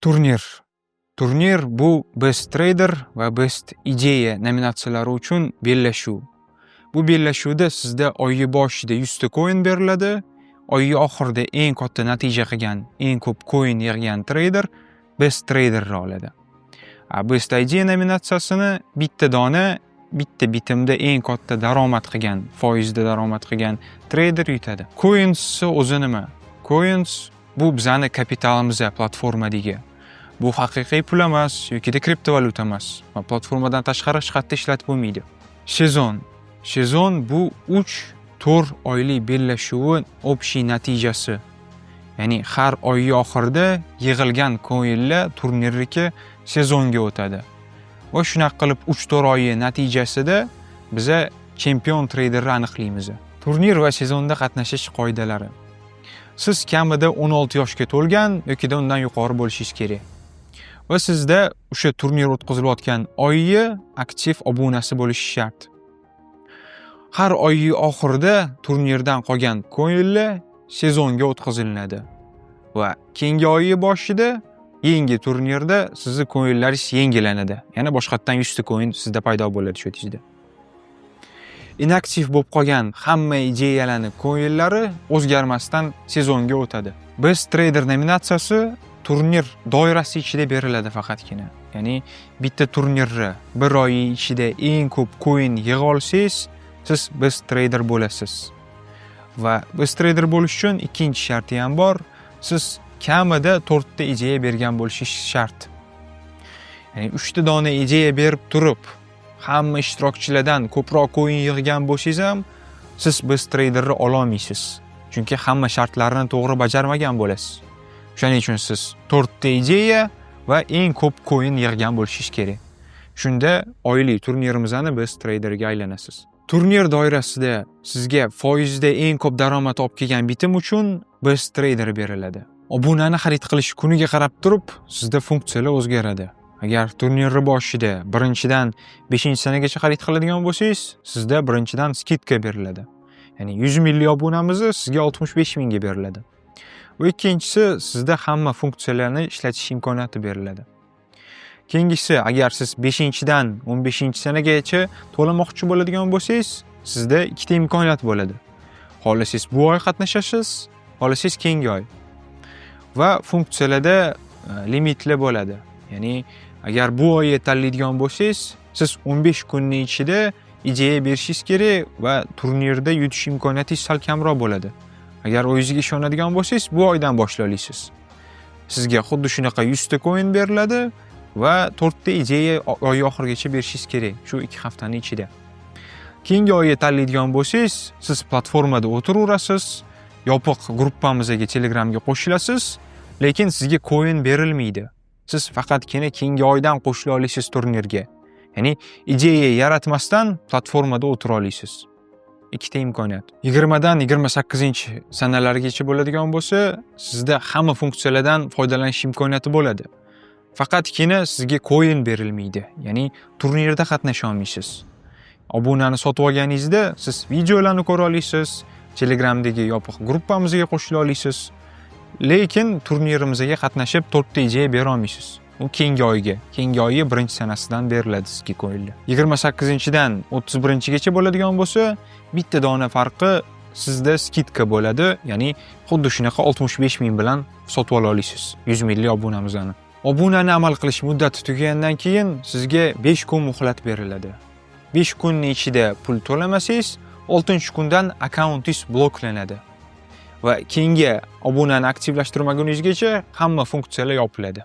Turnir. Turnir bu Best Trader va Best Ideya nominatsiyalari uchun bellashuv. Bu bellashuvda sizda oyi boshida 100 ta coin beriladi. Oyi oxirida eng katta natija qilgan, eng ko'p coin yig'gan trader Best Traderni oladi. Best Idea nominatsiyasini bitta dona, bitta bitimda eng katta daromad qilgan, foizda daromad qilgan trader yutadi. Coins o'zi nima? Coins bu bizani kapitalimiz platformadagi. Bu haqiqiy pul emas yokida kriptovalyuta emas va platformadan tashqari hech qayerda ishlatib bo'lmaydi. Sezon. Sezon bu 3-4 oylik bellashuvi общий natijasi. Ya'ni har oy oxirida yig'ilgan coinlar turnirniki sezonga o'tadi. Va shunaqa qilib 3-4 oyi natijasida biza chempion treyderni aniqlaymiz. Turnir va sezonda qatnashish qoidalari. Siz kamida 16 yoshga to'lgan yokida undan yuqori bo'lishingiz kerak. Va sizda o'sha turnir o'tkazilayotgan oyyi aktiv obunasi bo'lishi shart. Har oyi oxirida turnirdan qolgan coinlar sezonga o'tkazilinadi. Va keyingi oyi boshida yangi turnirda sizni coinlaringiz yangilanadi. Yana boshqatdan 100 ta coin sizda paydo bo'ladi shu tizda. Inaktiv bo'lib qolgan hamma ideyalarni coinlari o'zgarmasdan sezonga o'tadi. Best Trader nominatsiyasi turnir doirasi ichida beriladi faqatgina. Ya'ni bitta turnirni bir oy ichida eng ko'p coin yig'a olsangiz, siz Best Trader bo'lasiz. Va Best Trader bo'lish uchun ikkinchi sharti ham bor. Siz kamida 4 ta ideya bergan bo'lishingiz shart. Ya'ni 3 ta dona ideya berib turib, hamma ishtirokchilardan ko'proq coin yig'gan bo'lsangiz ham, siz Best Traderni ola olmaysiz. Chunki hamma shartlarni to'g'ri bajarmagan bo'lasiz. Shuning uchun siz 4 ta ideya va eng ko'p coin yig'gan bo'lishingiz kerak. Shunda oylik turnirimizni Best Traderga aylanasiz. Turnir doirasida sizga foizda eng ko'p daromad olib kelgan bitim uchun Best Trader beriladi. Obunani xarid qilish kuniga qarab turib, sizda funksiyalar o'zgaradi. Agar turnirni boshida 1-dan 5-sanagacha xarid qiladigan bo'lsangiz, sizda 1-dan скидка beriladi. Ya'ni 100 minglik obunamizni sizga 65 mingga beriladi. Va ikkinchisi, sizda hamma funksiyalarni ishlatish imkoniyati beriladi. Keyingisi, agar siz 5-dan 15-sanagacha to'lamoqchi bo'ladigan bo'lsangiz, sizda ikkita imkoniyat bo'ladi. Xohlasangiz bu oy qatnashasiz, xohlasangiz keyingi oy. Va funksiyalarda limitlar bo'ladi. Ya'ni agar bu oyga tanlaydigan bo'lsangiz, siz 15 kunning ichida ideya berishingiz kerak va turnirda yutish imkoniyatingiz sal kamroq bo'ladi. Agar o'zingizga ishonadigan bo'lsangiz, bu oydan boshlay olasiz. Sizga xuddi shunaqa 100 ta coin beriladi va 4 ta ideya oy oxirigacha berishingiz kerak shu 2 haftaning ichida. Keyingi oyga tanlaydigan bo'lsangiz, siz platformada o'tiraverasiz, yopiq gruppamizga Telegramga qo'shilasiz, lekin sizga coin berilmaydi. Siz faqatgina keyingi oydan qo'shila olasiz turnirga. Ya'ni ideya yaratmasdan platformada o'tira olasiz. Ikkita imkoniyat. 20 dan 28 sanalargacha bo'ladigan bo'lsa, sizda hamma funksiyalardan foydalanish imkoniyati bo'ladi. Faqatgina sizga coin berilmaydi. Ya'ni turnirda qatnasha olmaysiz. Obunani sotib olganingizda siz videolarni ko'ra olasiz, Telegramdagi yopiq gruppamizga qo'shila olasiz. Lekin turnirimizga qatnashib 4 ta ideya bera olmaysiz. U keyingi oyga, keyingi oyga 1-sanasidan beriladi sizga coinlar. 28-dan 31-gacha bo'ladigan bo'lsa, bitta dona farqi sizda скидка bo'ladi, ya'ni xuddi shunaqa 65 ming bilan sotib ola olasiz 100 minglik obunamizni. Obunani amal qilish muddati tugagandan keyin sizga 5 kun muhlat beriladi. 5 kunning ichida pul to'lamasangiz, 6-kundan akkauntingiz bloklanadi. Va keyingi obunani aktivlashtirmaguningizgacha hamma funksiyalar yopiladi.